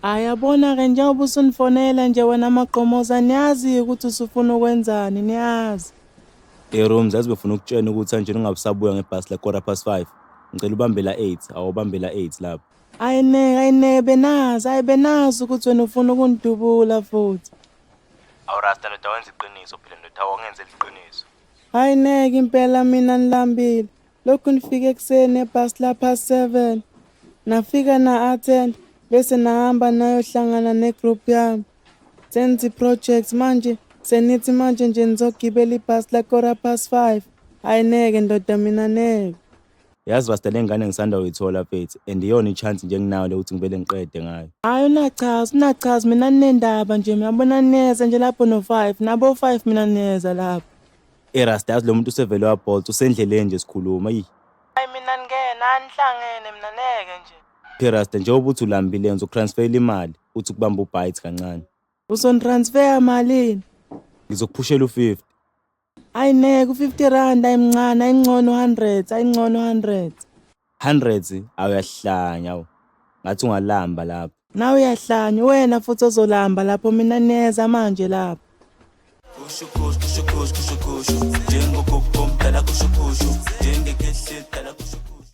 Ayabona-ke njengoba usunifonela nje wena Magqomoza, niyazi ukuthi usufuna ukwenzani, niyazi. Hey Rooms, yazi befuna ukutshena ukuthi anjena ungabe usabuya ngebhasi la 5:15. Ngicela ubambe la 8, awubambe la 8 lapho. Ayi ne, ayi ne, benazi, ayi benazi ukuthi wena ufuna ukungidubula futhi. Awu Rasta ndoda, wenza iqiniso phela ndoda, awungenzeli iqiniso. Hayi neke impela mina nilambile. Lokhu nifike ekuseni ebhasi la past 7. Nafika na-attend bese nahamba nayohlangana negroup yami. Senze i-project manje senithi manje nje nizogibela ibhasi la 5:15. Hayi neke ndoda mina neke. Yazi Rasta, le ngane ngisanda kuyithola mfethu and iyona i-chance nje enginayo le ukuthi ngivele ngiqede ngayo. Hayi unachazi, unachazi mina ninendaba nje ngiyabona niyeza nje lapho no-5 nabo 5 mina niyeza lapho. Eh Rasta, yazi lo muntu usevele wabolt, usendleleni nje sikhuluma. Eyi. Hayi mina ningena anihlangene mina neke nje. Phe Rasta, njengoba uthi ulambile ngizokutransferela imali uthi ukubamba ubite kancane. Uzonitransfer malini? Ngizokuphushela u-50. Hayi neke u-50 rand ayimncane, ayingcono 100, ayingcono 100. Hundreds awuyahlanya awu. Ngathi ungalamba lapho. Nawe uyahlanya wena futhi ozolamba lapho mina niyeza manje lapho. Kusho kusho kusho kusho kusho kusho njengogogo omdala kusho kusho njengekehle dala kusho.